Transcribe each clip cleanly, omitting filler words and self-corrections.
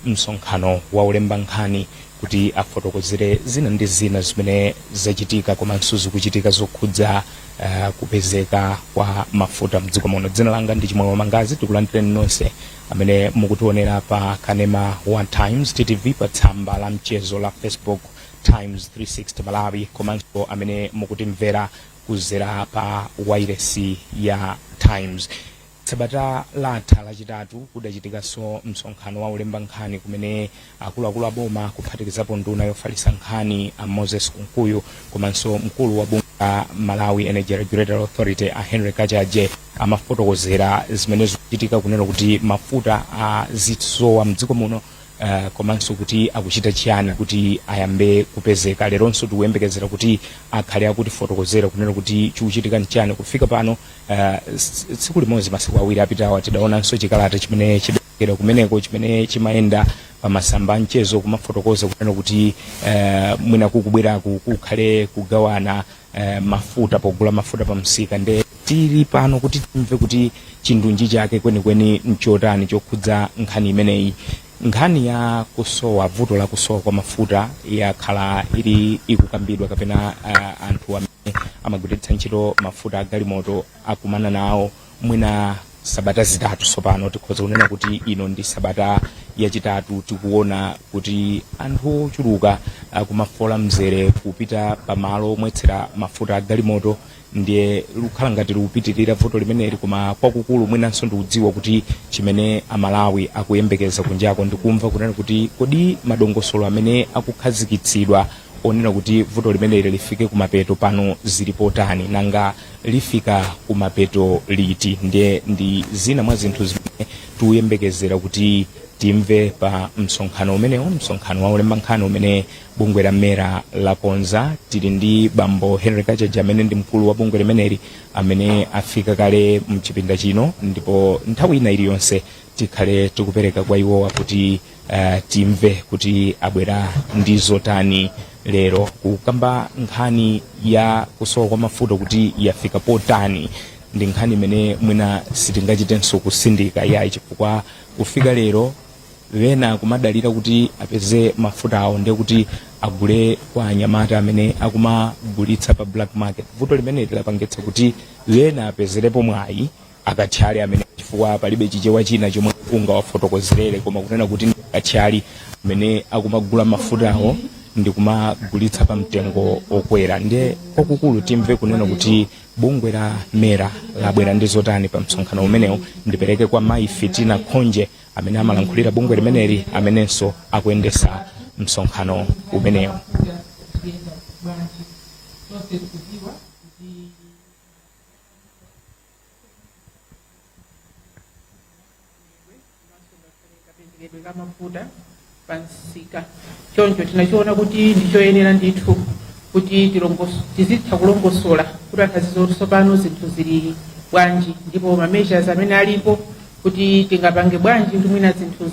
Msonkhano wa olemba nkhani kuti afotokozere zina ndi zina zimene zachitika komanso zikuchitika zokhudza kupezeka kwa mafuta mdziko muno. Dzina langa ndi Chimwemwe Mangazi. Tikulandireni nonse amene mukutionera pa kanema wa Times TTV, pa tsamba la mchezo la Facebook Times 360 Malawi, komanso amene mukutimvera kuzera pa wailesi ya Times. Sabata latha Lachitatu kudachitikanso msonkhano wa olemba nkhani kumene akuluakulu a boma, kuphatikizapo nduna yofalitsa nkhani a Moses Kunkuyu komanso mkulu wa bungwe la Malawi Energy Regulatory Authority a Henry Kachaje, amafotokozera zimene zikuchitika kunena kuti mafuta azisowa mdziko muno komanso kuti akuchita chiyani kuti ayambe kupezeka. Leronso tikuyembekezera kuti akhale akutifotokozera kunena kuti chikuchitika nchiyani kufika pano. Tsiku limodzi masiku 2 apitawa tidaonanso chikalata chimene chidachokera kumeneko chimene chimayenda pa masamba a mchezo kumafotokoza kunena kuti mwina kukubweraku kukhale kugawana mafuta pogula mafuta pa msika. Nde tili pano kuti timve kuti chindunji chake kwenikweni nchotani chokhudza nkhani imeneyi. Nkhani ya kusowa, vuto la kusowa kwa mafuta yakhala ili ikukambidwa kapena anthu amene amagwiritsa ntchito mafuta a galimoto akumana nawo mwina sabata 3 tsopano. Tikhoza kunena kuti ino ndi sabata yachitatu tikuona kuti anthu ochuluka akumafola mzere kupita pamalo omwetsera mafuta a galimoto. Ndiye likukhala ngati likupitirira vuto limeneli, koma kwakukulu mwinanso ndikudziwa kuti chimene Amalawi akuyembekeza kunjako ndikumva kunena kuti kodi madongosolo amene akukhazikitsidwa onena kuti vuto limeneli lifike kumapeto pano zili potani, nanga lifika kumapeto liti? Ndiye ndi zina mwa zinthu zimene tikuyembekezera kuti timve pa msonkhano umenewu, msonkhano wa olemba nkhani umene bungwe la MERA lakonza. Tili ndi bambo Henry Kachaje amene ndi mkulu wa bungwe limeneli amene afika kale mchipinda chino, ndipo nthawi ina iliyonse tikhale tikupereka kwa iwowa kuti timve kuti abwera ndi zotani lero kukamba nkhani ya kusowa kwa mafuta kuti yafika potani. Ndi nkhani imene mwina sitingachitenso kusindika yayi, chifukwa kufika lero wena kumadalira kuti apeze mafuta awo ndiye kuti agule kwa anyamata amene akumagulitsa pa black market. Vuto limeneli lapangitsa kuti wena apezerepo mwayi, akathyali amene, chifukwa palibe Chichewa china chomwe ungawafotokozerere koma kunena kuti ndi akathyali amene akumagula mafutawo ndi kumagulitsa pa mtengo okwera. Ndiye kwakukulu timve kunena kuti bungwe la MERA labwera ndi zotani pa msonkhano umenewu. Ndipereke kwa mayi Fitina Khonje amene amalankhulira bungwe limeneli, amenenso akuyendesa msonkhano umenewu. Tonse tikudziwa kuti kapezekedwe ka mafuta pa msika. Choncho tinachiona kuti ndichoyenera ndithu kuti tizitha kulongosola kuti anthu azidziwa kuti tsopano zinthu zili bwanji, ndipo ma measures amene alipo kuti tingapange bwanji kuti mwina zinthu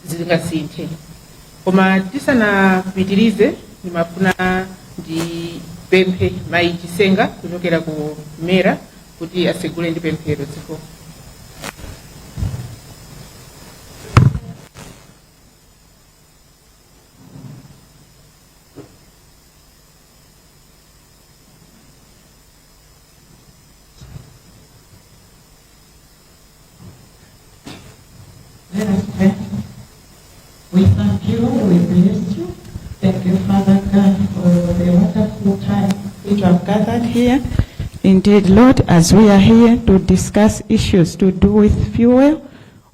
zingasinthe. Koma tisanapitirize, ndimafuna ndipemphe mayi Chisenga kuchokera ku MERA kuti asegule ndi pemphero. Dziko. Let us pray. We thank you, we bless you. Thank you, Father God, for the wonderful time which we have gathered here. Indeed, Lord, as we are here to discuss issues to do with fuel,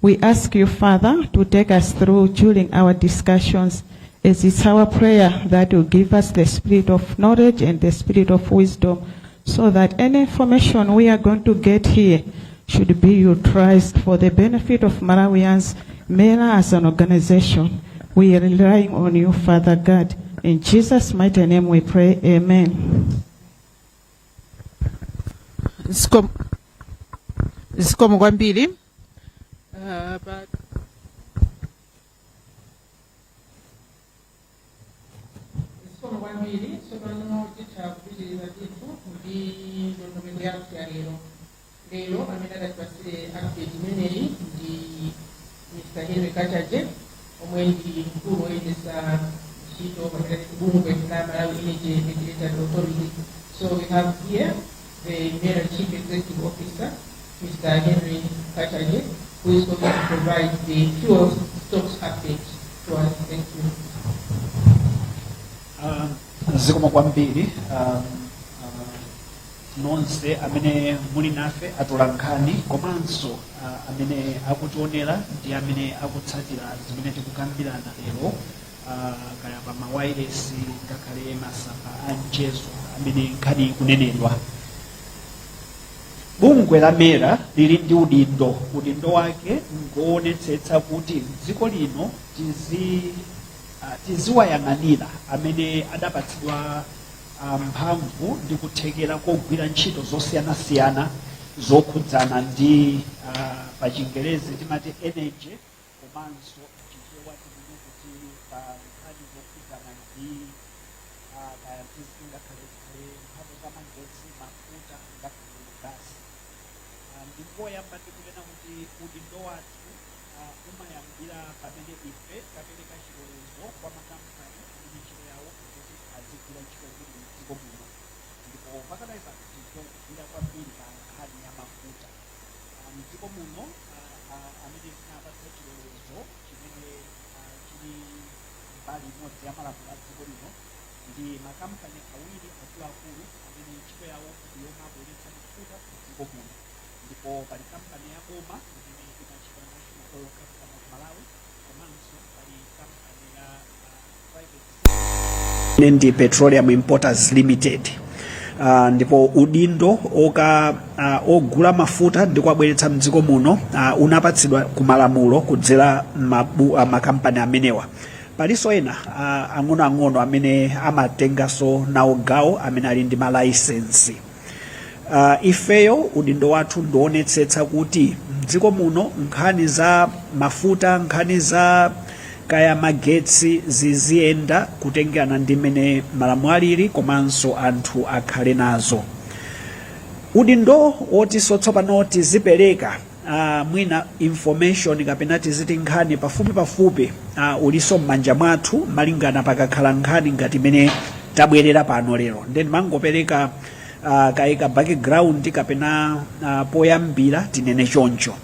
we ask you, Father, to take us through during our discussions, as it's our prayer that you give us the spirit of knowledge and the spirit of wisdom, so that any information we are going to get here should be utilized for the benefit of Malawians. MERA as an organization, we are relying on you, Father God. In Jesus' mighty name we pray, amen. Zikomo kwambiri. Zikomo kwambiri. Tsopano titha kupitiriza ndithu ndi ndondomeko yathu ya lero. Lero amene atatipasire update imeneyi ndi Mr. Mr. Henry Kachaje, omwe ndi mkulu woyendetsa ntchito kapena bungwe la Malawi Energy Regulatory Authority. So we have here the MERA Chief Executive Officer, Mr. Henry Kachaje, who is going to provide the fuel stocks update to us. Thank you. Zikomo kwambiri nonse amene muli nafe atolankhani komanso amene akutionera ndi amene akutsatira zimene tikukambirana lero, kaya pa mawayilesi ngakhale masamba a mchezo amene nkhani ikunenedwa. Bungwe la MERA lili ndi udindo. Udindo wake ngoonetsetsa kuti dziko lino tiziwayang'anira amene adapatsidwa mphamvu ndi kuthekera kogwira ntchito zosiyanasiyana zokhudzana ndi, pa Chingerezi timati energy, komanso Chichewa tinene kuti pa nkhani zokhudzana ndi kaya ngakhale zikhale mphamvu za magetsi, mafuta, ngakhale gasi. Ndingoyamba ndikunena kuti udindo wathu umayambira pamene ife tapereka chilolezo kwa makampani amene ntchito yawo kuti azigwira ntchito imene mdziko muno, ndipo pakadali pano tikugwira kwambiri pa nkhani ya mafuta. Mdziko muno amene tinapatsa chilolezo chimene chili mbali imodzi ya malamulo a dziko lino ndi makampani awiri akuluakulu amene ntchito yawo ndiyomabweretsa mafuta mdziko muno, ndipo pali kampani ya boma imene imatchedwa National Oil Company of Malawi, komanso pali kampani ya private imene ndi Petroleum Importers Limited. Ndipo udindo oka ogula mafuta ndi kuwabweretsa mdziko muno unapatsidwa kumalamulo kudzera makampani amenewa. Palinso ena ang'onoang'ono amene amatenganso nawo gawo amene ali ndi malaisensi. Ifeyo udindo wathu ndionetsetsa kuti mdziko muno nkhani za mafuta, nkhani za kaya magetsi ziziyenda kutengerana ndi mmene malamulo alili, komanso anthu akhale nazo. Udindo wotinso tsopano tizipereka mwina information kapena tiziti nkhani pafupi pafupi ulinso m'manja mwathu, malingana pakakhala nkhani ngati imene tabwerera pano lero. Then mangopereka kayika background kapena poyambira tinene choncho.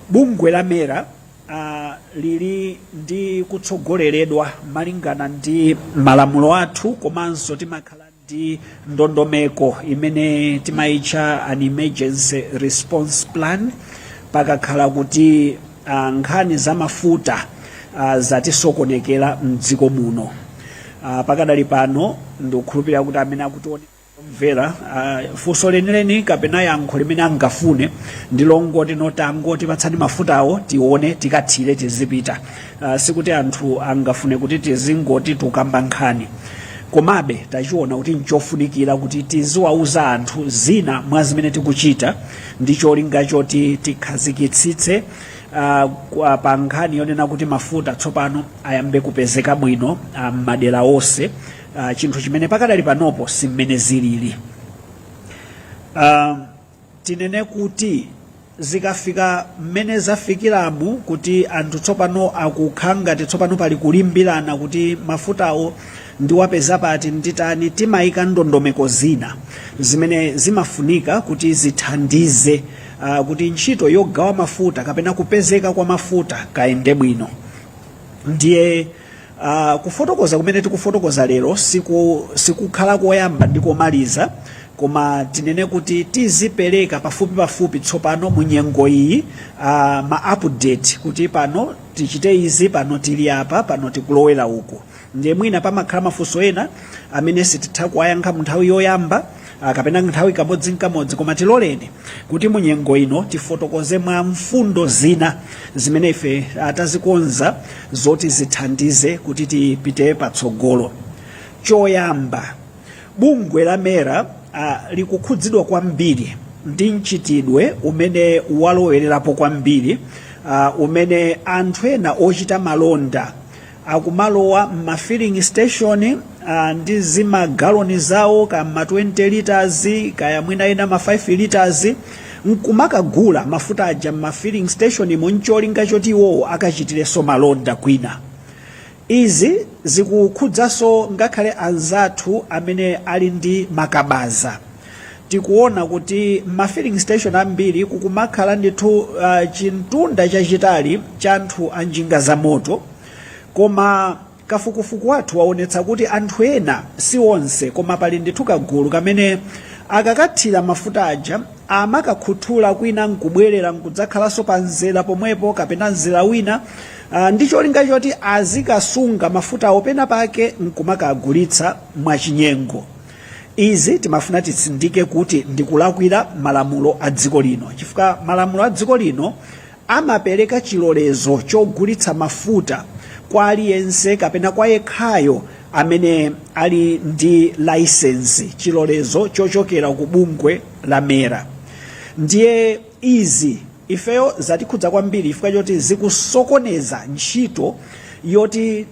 Bungwe la MERA lili ndi kutsogoleredwa malingana ndi malamulo athu, komanso timakhala ndi ndondomeko imene timayitcha an emergency response plan pakakhala kuti nkhani za mafuta zatisokonekera mdziko muno. Pakadali pano ndikukhulupirira kuti amene akutiona mvera, funso lenileni kapena yankho limene angafune ndi longoti notangoti patsani mafutawo tione, tikathire, tizipita. Sikuti anthu angafune kuti tizingoti tukamba nkhani, komabe tachiona kuti nchofunikira kuti tiziwauza anthu zina mwa zimene tikuchita ndi cholinga choti tikhazikitsitse pa nkhani yonena kuti mafuta tsopano ayambe kupezeka bwino m'madera onse, chinthu chimene pakadali panopo simmene zilili. Tinene kuti zikafika mmene zafikiramu kuti anthu tsopano akukhala ngati tsopano pali kulimbirana kuti mafutawo ndiwapeza pati, nditani, timayika ndondomeko zina zimene zimafunika kuti zithandize kuti ntchito yogawa mafuta kapena kupezeka kwa mafuta kayende bwino. Ndiye kufotokoza kumene tikufotokoza lero sikukhala koyamba ndi komaliza, koma tinene kuti tizipereka pafupi pafupi tsopano mu nyengo iyi ma update kuti pano tichite izi, pano tili apa, pano tikulowera uku. Ndiye mwina pamakhala mafunso ena amene sititha kuwayankha mu nthawi yoyamba kapena nthawi kamodzi nkamodzi, koma tiloleni kuti mu nyengo ino tifotokoze mwa mfundo zina zimene ife tazikonza zoti zithandize kuti tipite patsogolo. Choyamba, bungwe la MERA likukhudzidwa kwambiri ndi mchitidwe umene walowererapo kwambiri, umene anthu ena ochita malonda akumalowa m'ma filling station ndi zimagaloni zawo, kaya ma 20 liters, kaya mwina ena ma 5 liters, Nkumakagula mafuta aja m'ma filling station mo ncholinga choti iwowo akachitirenso malonda kwina. Izi zikukhudzanso ngakhale anzathu amene ali ndi makabaza. Tikuona kuti ma filling station ambiri kukumakhala ndithu chintunda chachitali cha anthu a njinga za moto, koma kafukufuku wathu waonetsa kuti anthu ena, si onse, koma pali ndithu kagulu kamene akakathira mafuta aja amakakhuthula kwina nkubwerera nkudzakhalanso pa mzera pomwepo kapena mzera wina, ndi cholinga choti azikasunga mafutawo pena pake nkumakagulitsa mwachinyengo. Izi timafuna titsindike kuti ndikulakwira malamulo a dziko lino, chifukwa malamulo a dziko lino amapereka chilolezo chogulitsa mafuta kwa aliyense kapena kwa yekhayo amene ali ndi laisensi, chilolezo chochokera ku bungwe la MERA. Ndiye izi ifeyo zatikhudza kwambiri chifukwa choti zikusokoneza ntchito yoti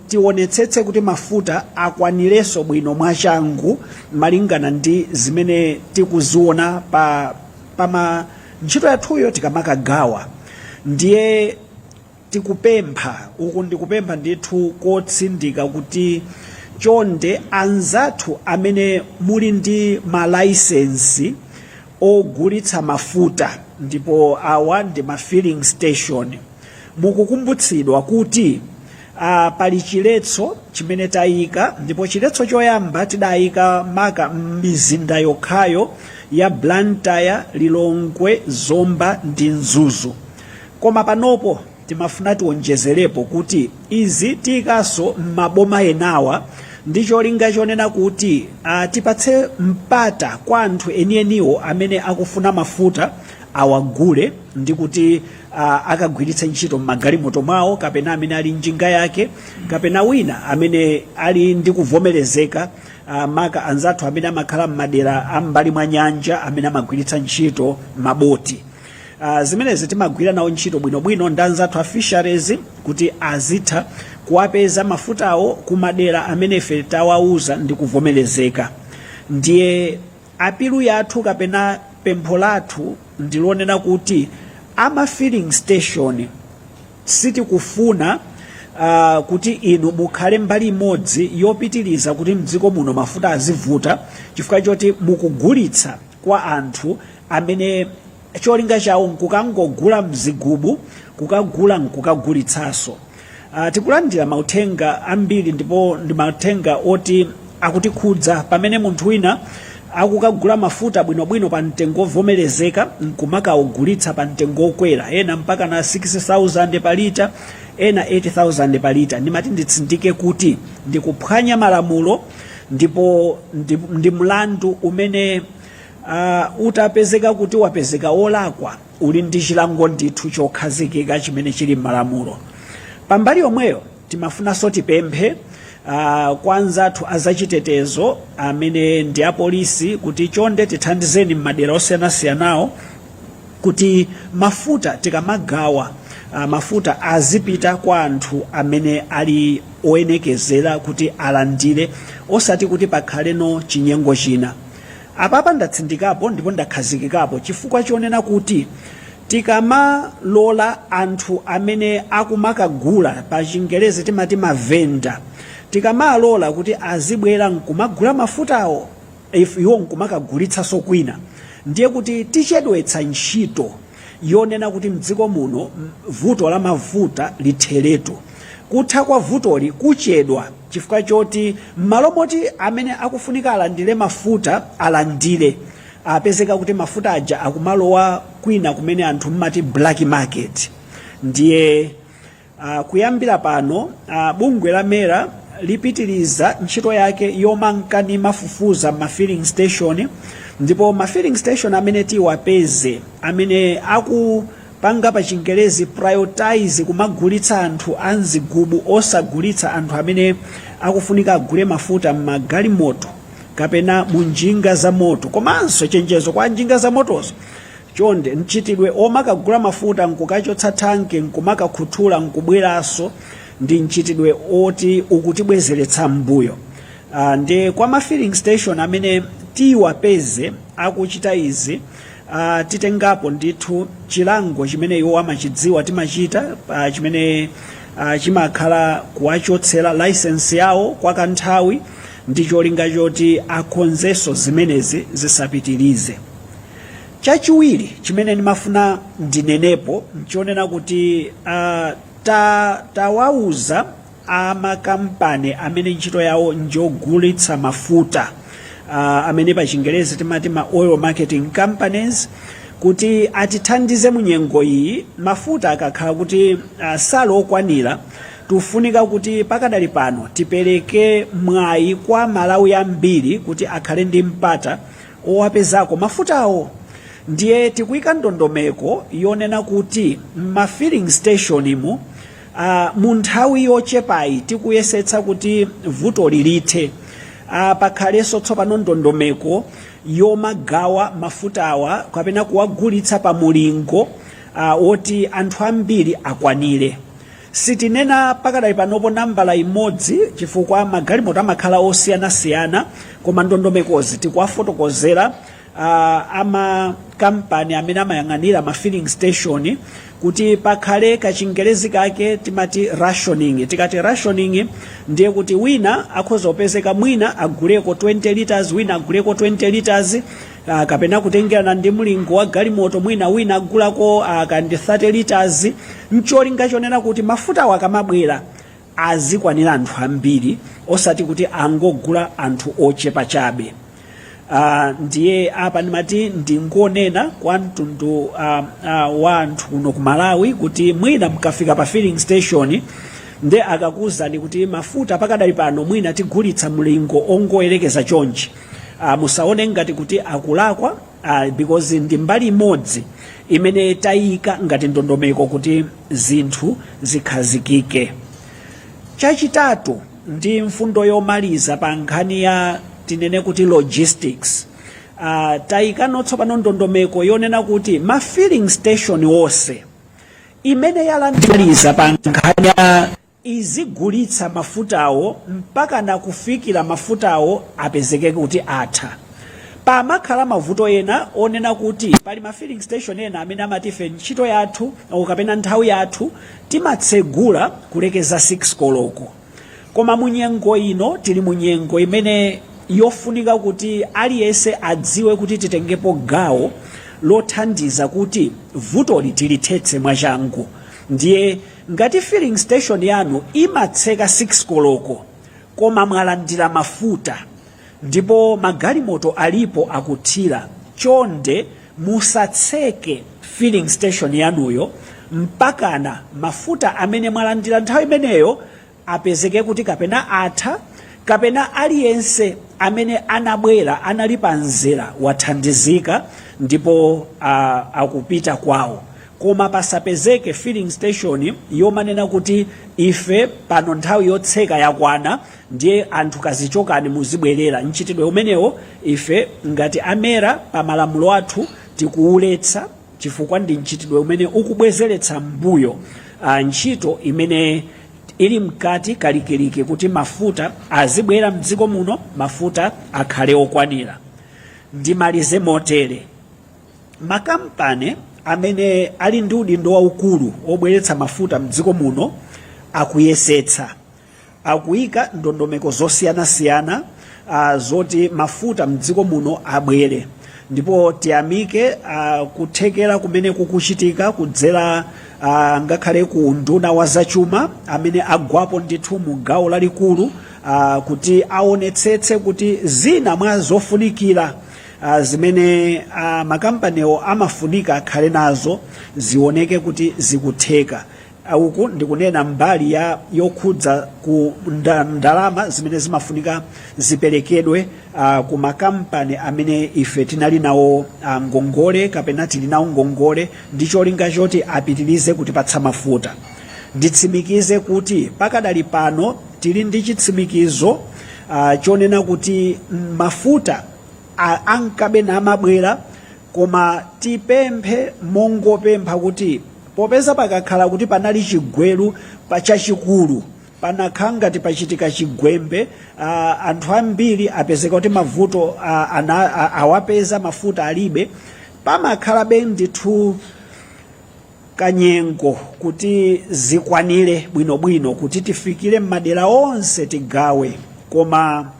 tionetsetse kuti mafuta akwanirenso bwino mwachangu malingana ndi zimene tikuziona pa pama ntchito yathuyo tikamakagawa. Ndiye tikupempha, uku ndikupempha ndithu kotsindika, kuti chonde anzathu amene muli ndi malaisensi ogulitsa mafuta, ndipo awa ndi ma filling station, mukukumbutsidwa kuti pali chiletso chimene tayika. Ndipo chiletso choyamba tidayika maka m'mizinda yokhayo ya Blantyre, Lilongwe, Zomba ndi Mzuzu, koma panopo timafuna tionjezerepo kuti izi tiyikanso m'maboma enawa ndi cholinga chonena kuti tipatse mpata kwa anthu enieniwo amene akufuna mafuta awagule ndi kuti akagwiritse ntchito m'magalimoto mwawo, kapena amene ali njinga yake, kapena wina amene ali ndi kuvomerezeka, maka anzathu amene amakhala m'madera ambali mwa nyanja amene amagwiritsa ntchito maboti. Zimenezi timagwira nawo ntchito bwinobwino ndi anzathu a fisheries kuti azitha kuwapeza mafutawo kumadera amene ife tawauza ndi kuvomerezeka. Ndiye appeal yathu kapena pempho lathu ndilonena kuti ama filling station, sitikufuna kuti inu mukhale mbali imodzi yopitiriza kuti mdziko muno mafuta azivuta chifukwa choti mukugulitsa kwa anthu amene cholinga chawo nkukangogula mzigubu, kukagula nkukagulitsanso. Tikulandira mauthenga ambiri ndipo ndi mauthenga oti akutikhudza, pamene munthu wina akukagula mafuta bwinobwino pa mtengo wovomerezeka nkumakawugulitsa pa mtengo wokwera, ena mpaka na 6000 pa lita, ena 8000 pa lita. Ndimati nditsindike kuti ndikuphwanya malamulo ndipo ndi mlandu umene utapezeka kuti wapezeka wolakwa uli ndi chilango ndithu chokhazikika chimene chili m'malamulo. Pambali yomweyo timafunanso tipemphe kwa anzathu azachitetezo amene ndi apolisi kuti chonde tithandizeni m'madera osiyanasiyanawo kuti mafuta tikamagawa, mafuta azipita kwa anthu amene ali oyenekezera kuti alandire, osati kuti pakhaleno chinyengo china. Apapa ndatsindikapo ndipo ndakhazikikapo chifukwa chonena kuti tikamalola anthu amene akumakagula, pa Chingerezi timati mavenda, tikamalola kuti azibwera nkumagula mafutawo iwo nkumakagulitsanso kwina, ndiye kuti tichedwetsa ntchito yonena kuti mdziko muno vuto la mafuta litheretu. Kutha kwa vutoli kuchedwa chifukwa choti m'malo moti amene akufunika alandire mafuta alandire, apezeka kuti mafuta aja akumalowa kwina kumene anthu mmati black market. Ndiye kuyambira pano bungwe la MERA lipitiriza ntchito yake yomankani mafufuza ma filling station, ndipo ma filling station amene tiwapeze amene akupanga pa Chingerezi prioritize kumagulitsa anthu anzigubu osagulitsa anthu amene akufunika agule mafuta m'magalimoto kapena mu njinga za moto. Komanso chenjezo kwa njinga za motozo: chonde, mchitidwe omakagula mafuta nkukachotsa thanki nkumakakhuthula nkubweranso ndi mchitidwe oti ukutibwezeretsa mbuyo. Ndi kwa ma filling station amene tiwapeze akuchita izi, Titengapo ndithu chilango chimene iwo amachidziwa timachita, chimene chimakhala kuwachotsera license yawo kwa kanthawi ndi cholinga choti akonzenso zimenezi zisapitirize. Chachiwiri chimene ndimafuna ndinenepo nchonena kuti tawauza amakampani amene ntchito yawo njogulitsa mafuta, amene pa Chingerezi timati ma oil marketing companies, kuti atithandize mu nyengo iyi. Mafuta akakhala kuti sali okwanira, tufunika kuti pakadali pano tipereke mwayi kwa Malawi ambiri kuti akhale ndi mpata owapezako mafutawo. Ndiye tikuyika ndondomeko yonena kuti ma filling station mu nthawi yochepayi tikuyesetsa kuti vuto lilithe, pakhalenso tsopano ndondomeko yomagawa mafutawa kapena kuwagulitsa pa mulingo woti anthu ambiri akwanire. Sitinena pakadali panopo nambala imodzi chifukwa magalimoto amakhala osiyanasiyana, koma ndondomekozi tikuwafotokozera amakampani amene amayang'anira ma filling station kuti pakhale kachingerezi kake timati rationing. Tikati rationing, ndiye kuti wina akhoza kupezeka mwina aguleko 20 liters, wina aguleko 20 liters, kapena kutengerana ndi mlingo wa galimoto, mwina wina agulako kandi 30 liters, ncholinga chonena kuti mafutawo akamabwera azikwanira anthu ambiri, osati kuti angogula anthu ochepa chabe. Ndiye apa ndimati ndingonena kwa mtundu wa anthu kuno ku Malawi kuti mwina mkafika pa filling station nde akakuwuzani kuti mafuta pakadali pano mwina tigulitsa mlingo ongoyerekeza chonchi, musaone ngati kuti akulakwa, because ndi mbali imodzi imene tayika ngati ndondomeko kuti zinthu zikhazikike. Chachitatu ndi mfundo yomaliza pa nkhani ya tinene kuti logistics, tayikano tsopano ndondomeko yonena kuti ma filling station wonse imene yalandiriza pa nkhani ya izigulitsa mafutawo mpaka na kufikira mafutawo apezeke kuti atha. Pamakhala mavuto ena onena kuti pali ma filling station ena amene amati ife ntchito yathu kapena nthawi yathu timatsegula kulekeza 6 koloko, koma munyengo ino tili munyengo imene yofunika kuti aliyense adziwe kuti titengepo gawo lothandiza kuti vutoli tilithetse mwachangu. Ndiye ngati filling station yanu imatseka 6 koloko koma mwalandira mafuta ndipo magalimoto alipo akuthira, chonde musatseke filling station yanuyo mpakana mafuta amene mwalandira nthawi imeneyo apezeke kuti kapena atha kapena aliyense amene anabwera anali pa mzera wathandizika ndipo akupita kwawo. Koma pasapezeke filling station yomanena kuti ife pano nthawi yotseka yakwana, ndiye anthu kazichokani muzibwerera. Mchitidwe umenewo ife ngati a MERA pa malamulo athu tikuuletsa, chifukwa ndi mchitidwe umene ukubwezeretsa mbuyo ntchito imene ili mkati kalikiliki kuti mafuta azibwera mdziko muno, mafuta akhale okwanira. Ndimalize motere: makampani amene ali ndi udindo waukulu obweretsa mafuta mdziko muno akuyesetsa, akuyika ndondomeko zosiyanasiyana zoti mafuta mdziko muno abwere, ndipo tiyamike kuthekera kumene kukuchitika kudzera ngakhale ku nduna wa zachuma amene agwapo ndithu mu gawo lalikulu kuti aonetsetse kuti zina mwa zofunikira zimene makampaniwo amafunika akhale nazo zioneke kuti zikutheka. Uku ndikunena mbali ya yokhudza ku ndalama zimene zimafunika ziperekedwe ku makampani amene ife tinali nawo ngongole kapena tili nawo ngongole ndi cholinga choti apitirize kutipatsa mafuta. Nditsimikize kuti pakadali pano tili ndi chitsimikizo chonena kuti mafuta ankabe namabwera, koma tipemphe mongopempha kuti popeza pakakhala kuti panali chigweru pa chachikulu, panakhala ngati pachitika chigwembe, anthu ambiri apezeka kuti mavuto awapeza, mafuta alibe. Pamakhalabe ndithu kanyengo kuti zikwanire bwinobwino kuti tifikire m'madera onse tigawe, koma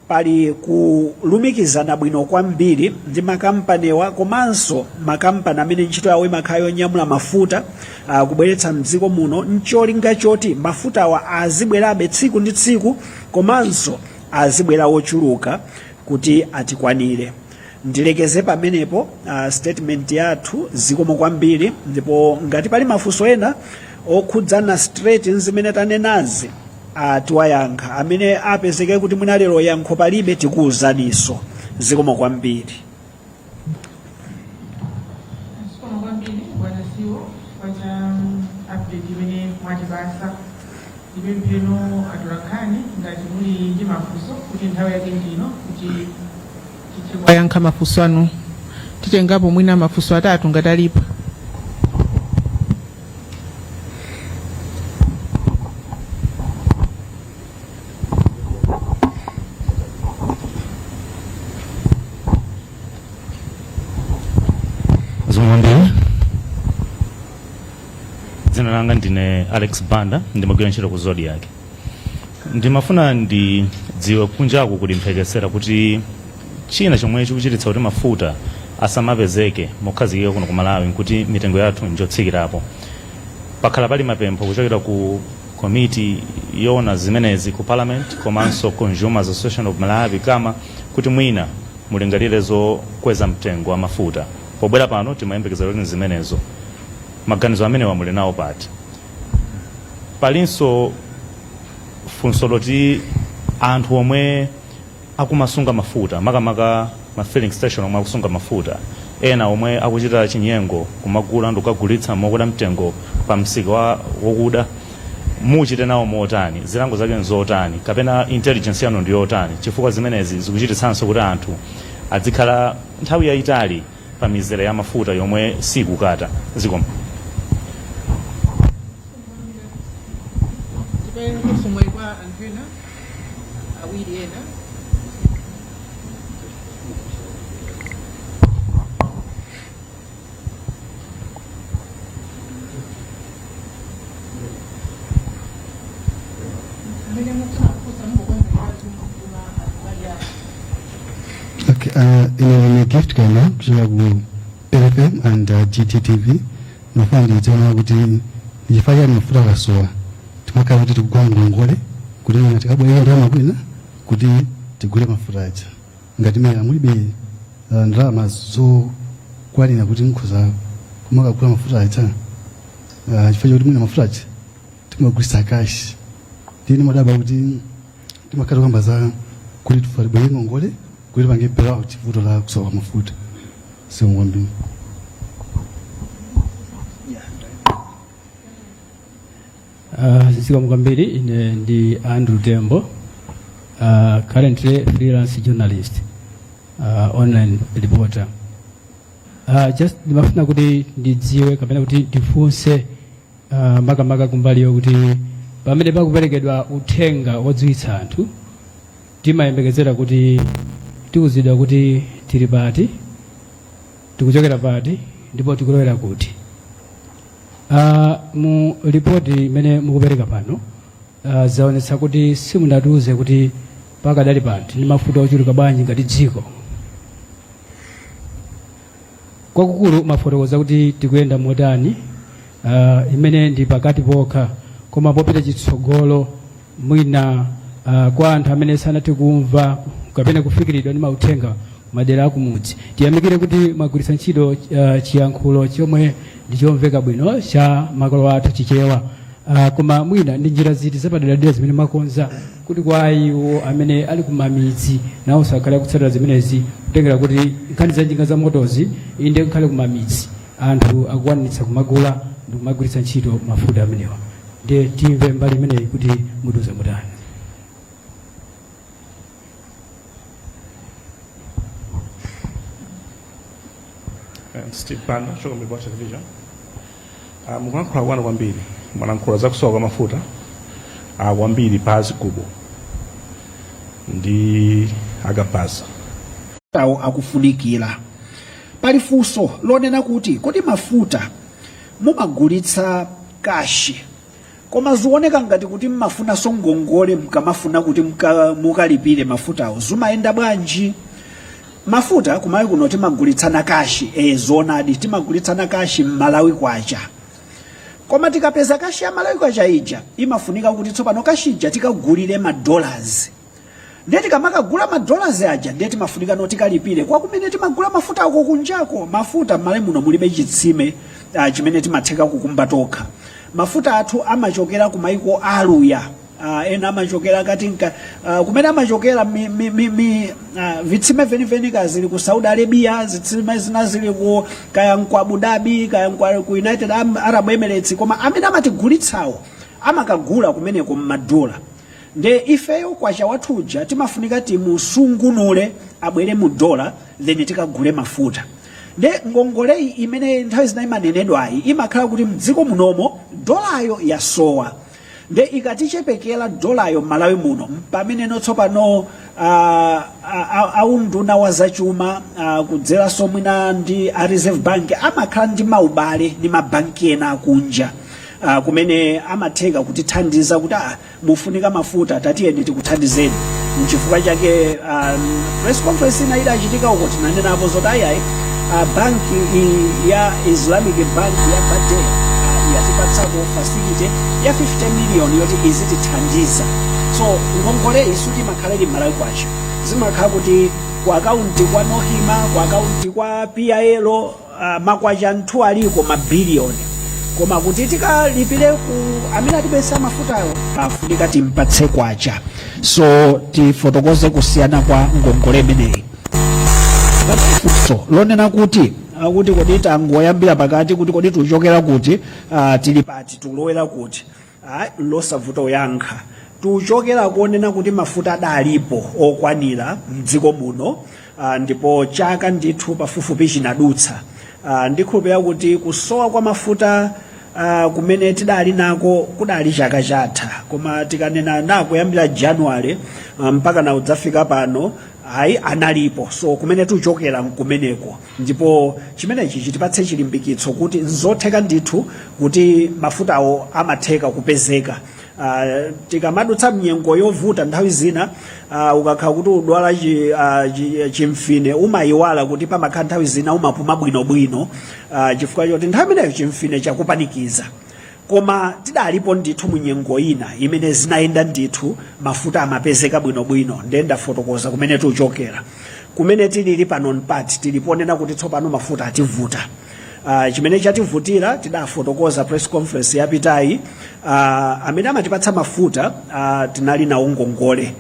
pali kulumikizana bwino kwambiri ndi makampaniwa komanso makampani amene ntchito yawo imakhala yonyamula mafuta kubweretsa mdziko muno, ncholinga choti mafutawa azibwerabe tsiku ndi tsiku komanso azibwera ochuluka kuti atikwanire. Ndilekeze pamenepo statement yathu. Zikomo kwambiri, ndipo ngati pali mafunso ena okhudzana straight nzimene tanenazi, tiwayankha. Amene apezeke kuti mwina lero yankho palibe, tikuwuzaninso. Zikomo kwambiri. Zikomo kwambiri, bwana CEO, kwa cha update imene mwatipasa. Ndipempheno atolankhani, ngati muli ndi mafunso, kuti nthawi yake ndino kuti tithe kuwayankha mafunso anu. Titengapo mwina mafunso atatu ngati alipo. Zikomo kwambiri. Dzina langa ndine Alex Banda, ndimagwira ntchito ku Zodiak. Ndimafuna ndidziwe, kunjaku kuli mphekesera kuti china chomwe chikuchititsa kuti mafuta asamapezeke mokhazikika kuno ku Malawi nkuti mitengo yathu njotsikirapo. Pakhala pali mapempho kuchokera ku komiti yoona zimenezi ku Parliament komanso Consumers Association of Malawi, CAMA, kuti mwina mulingalire zokweza mtengo wa mafuta. Pobwera pano timayembekezera kuti zimenezo, maganizo amenewa muli nawo pati? Palinso funso loti anthu omwe akumasunga mafuta, makamaka ma filling station omwe akusunga mafuta, ena omwe akuchita chinyengo kumagula ndi kukagulitsa mokwera mtengo pa msika wa wokuda, muchite nawo motani? Zilango zake nzotani, kapena intelligence yanu ndi yotani? Chifukwa zimenezi zikuchititsanso kuti anthu adzikhala nthawi yayitali pa mizere ya mafuta yomwe sikukata. Zikomo. Tiperekenso mwayi kwa anthu ena awiri ena. Amene mukufuna kufunsa, mungokonzekera kuma azibali anu. Okay, ine ndine Gift Kaima kuchoka ku LFM and GTTV. Ndimafuna ndidziwe kuti ndichifukwa chani mafuta akasowa timakhala kuti tikugwa ngongole kuti mwina tikabwereke ndalama kwina kuti tigule mafuta aja, ngati mera mulibe ndalama zokwanira kuti mukhoza kumakagula mafuta aja, chifukwa chakuti mwina mafuta aja timagulitsa cash. Ndine madabwa kuti timakhala tikukamba za kuti tibwereke ngongole kuti tipange bail out vuto la kusowa kwa mafuta. Zikomo kwambiri. Zikomo kwambiri. Ine ndi Andrew Tembo, currently freelance journalist, online reporter. Just ndimafuna kuti ndidziwe kapena kuti ndifunse, makamaka kumbali yokuti pamene pakuperekedwa uthenga wodziwitsa anthu, timayembekezera kuti tiuzidwa kuti tili pati, tikuchokera pati, ndipo tikulowera kuti. Mu ripoti imene mukupereka pano, zaonetsa kuti simunatiuze kuti pakadali pano tili ndi mafuta ochuluka bwanji ngati dziko. Kwakukulu mafotokoza kuti tikuyenda motani, imene ndi pakati pokha, koma popita chitsogolo mwina, kwa anthu amene sanathe kumva kapena kufikiridwa ndi mauthenga madera akumudzi, tiyamikire kuti mwagwiritsa ntchito chiyankhulo chomwe ndi chomveka bwino cha makolo athu, Chichewa. Koma mwina ndi njira ziti zapaderadera zimene mwakonza kuti kwa iwo amene ali kumamidzi nawonso akhale akutsatira zimenezi, kutengera kuti nkhani za njinga za motozi, inde kukhale kumamidzi anthu akukwanitsa kumagula ndi kumagwiritsa ntchito mafuta amenewa? Ndiye timve mbali imeneyi kuti mutiuze motani. Steve Banda, kuchoka Mibawa Television. Mukulankhula kwanu kwambiri mwalankhula za kusowa kwa mafuta kwambiri pa zigubu ndi akabaza. Awo akufunikira. Pali funso lonena kuti kodi mafuta mumagulitsa cash, koma zioneka ngati kuti mmafunanso ngongole mkamafuna kuti mukalipire mafutawo, zimayenda bwanji? Mafuta kuMalawi kuno timagulitsana cash, zoonadi, timagulitsana cash m'Malawi kwacha. Koma tikapeza cash ya Malawi kwacha ija, imafunika kuti tsopano cash ija tikagulire ma dollars. Ndiye tikamakagula ma dollars aja, ndiye timafunika no tikalipire kwa kumene timagula mafuta ako kunjako. Mafuta m'Malawi muno mulibe chitsime chimene timatheka kukumba tokha. Mafuta athu amachokera ku maiko aluya, ena amachokera katinka kumene amachokera mi vitsime veniveni ka zili ku Saudi Arabia, zitsime zina zili ku kaya ku Abu Dhabi, kaya ku United Arab Emirates. Koma amene amatigulitsawo amakagula kumeneko m'madola. Nde ifeyo kwacha wathuja timafunika timusungunule abwere mu dola, then tikagule mafuta. Nde ngongoleyi imene nthawi zina imanenedwayi imakhala kuti mdziko munomo dolayo yasowa. Nde ikatichepekera dolayo m'Malawi muno, pameneno tsopano aunduna wa zachuma kudzeranso mwina ndi a Reserve Bank amakhala ndi maubale ndi mabanki ena akunja kumene amatheka kutithandiza kuti mufunika mafuta, tatiyeni tikuthandizeni. Nchifukwa chake press conference ina idachitika uko, tinanenapo zoti ayayi, banki ya Islamic Bank ya Badea yatipatsako facility ya 50 million yoti izitithandiza. So ngongole isuti imakhala ili Malawi kwacha, zimakhala kuti ku akaunti kwa NOCMA, ku akaunti kwa PIL, makwacha nthu aliko mabiliyoni, koma kuti tikalipire ku amene atibwesa mafutayo pafunika timpatse kwacha. So tifotokoze kusiyana kwa ngongole imeneyi. Funso lonena kuti akuti kodi tangoyambira pakati, kuti kodi tuchokera kuti, tili pati, tulowera kuti, losavuta kuyankha. Tuchokera kuonena kuti mafuta adalipo okwanira mdziko muno, ndipo chaka ndithu pafupifupi chinadutsa. Ndikhulupirira kuti kusowa kwa mafuta kumene tidali nako kudali chaka chatha, koma tikanena nakuyambira January mpaka na udzafika pano, ayi, analipo. So kumene tuchokera nkumeneko, ndipo chimenechi chitipatse chilimbikitso kuti nzotheka ndithu kuti mafutawo amatheka kupezeka. Tikamadutsa mnyengo yovuta nthawi zina, ukakhala kuti udwala chimfine, umayiwala kuti pamakhala nthawi zina umapuma bwinobwino, chifukwa choti nthawi imeneyo chimfine chakupanikiza. Koma tidalipo ndithu mu nyengo ina imene zinayenda ndithu, mafuta amapezeka bwinobwino. Ndiye ndafotokoza kumene tuchokera. Kumene tilili pano mpati tiliponena kuti tsopano mafuta ativuta. Chimene chativutira tidafotokoza press conference yapitayi. Amene amatipatsa mafuta tinali nawo ngongole,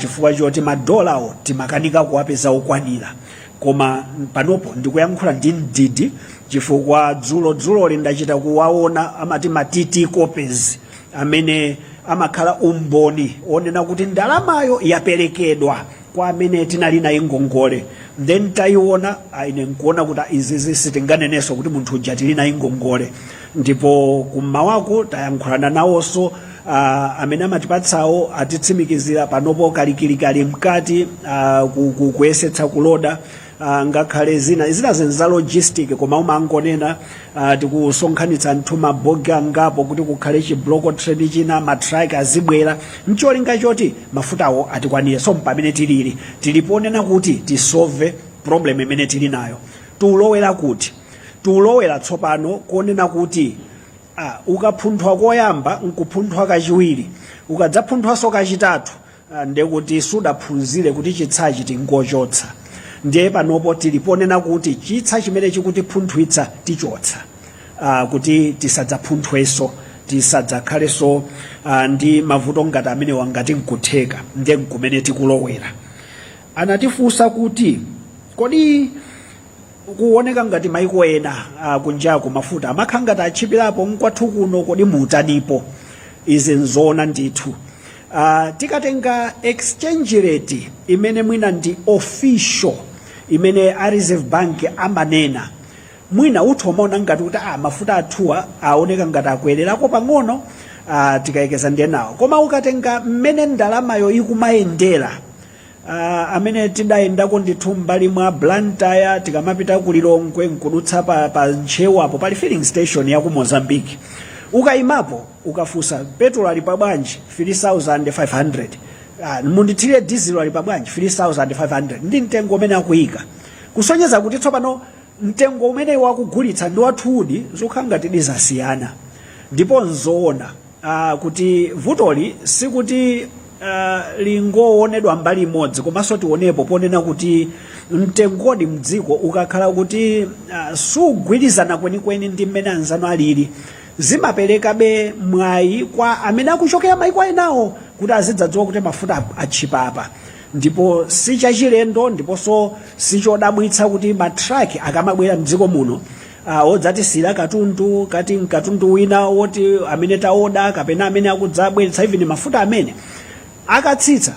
chifukwa choti madolawo timakanika kuwapeza okwanira. Koma panopo ndikuyankhula ndi mdidi, chifukwa dzulo dzuloli ndachita kuwaona amati ma TT copies amene amakhala umboni onena kuti ndalamayo yaperekedwa kwa amene tinali naye ngongole. Then tayiona, ine nkuona kuti izizi sitinganenenso kuti munthu uja tili naye ngongole. Ndipo kummawaku tayankhulana nawonso amene amatipatsawo, atitsimikizira panopo kalikilikali mkati kuyesetsa kuloda, ngakhale zina zina zinthu za logistic, koma umangonena tikusonkhanitsa nthu mabogi angapo kuti kukhale chi block train china, ma truck azibwera ncholinga choti mafutawo atikwanire. So pamene tilili, tiliponena kuti tisolve problem imene tili nayo. Tiulowera kuti, tiulowera tsopano kuonena kuti ukapunthwa koyamba nkupunthwa kachiwiri, ukadzapunthwanso kachitatu, ndekuti sudaphunzire kuti chitsachi tingochotsa. Ndiye panopo tiliponena kuti chitsa chimene chikutipunthwitsa tichotsa, kuti tisadzapunthwenso, tisadzakhalenso ndi mavuto ngati amenewa ngati nkutheka. Ndiye nkumene tikulowera. Anatifunsa kuti kodi kuoneka ngati maiko ena kunjaku mafuta amakhala ngati atchipirapo, nkwathu kuno kodi mutanipo? Izi nzoona ndithu. Tikatenga exchange rate imene mwina ndi official imene a Reserve Bank amanena, mwina uthu umaona ngati kuti mafuta athuwa aoneka ngati akwererako pang'ono tikayekeza ndi enawo. Koma ukatenga mmene ndalamayo ikumayendera, Amene tidayendako ndithu mbali mwa Blantyre, tikamapita ku Lilongwe nkudutsa pa Ntcheu apo pali filling station ya ku Mozambique. Ukayimapo ukafunsa, "Petrol ali pa bwanji?" 3500. "Mundithire diesel ali pa bwanji?" 3500. Ndi mtengo umene akuyika, kusonyeza kuti tsopano mtengo umene wakugulitsa ndi wathudi zokhala ngati zasiyana. Ndipo nzoona kuti vutoli sikuti lingoonedwa mbali imodzi, komanso tionepo ponena kuti mtengodi mdziko ukakhala kuti sugwirizana kwenikweni ndi mmene anzanu alili, zimaperekabe mwayi kwa amene akuchokera maiko enawo kuti azidzadziwa kuti mafuta atchipa apa. Ndipo sichachilendo ndiponso sichodabwitsa kuti matraki akamabwera mdziko muno odzatisira katundu, kati katundu wina woti amene taoda kapena amene akudzabweretsa even mafuta amene akatsitsa,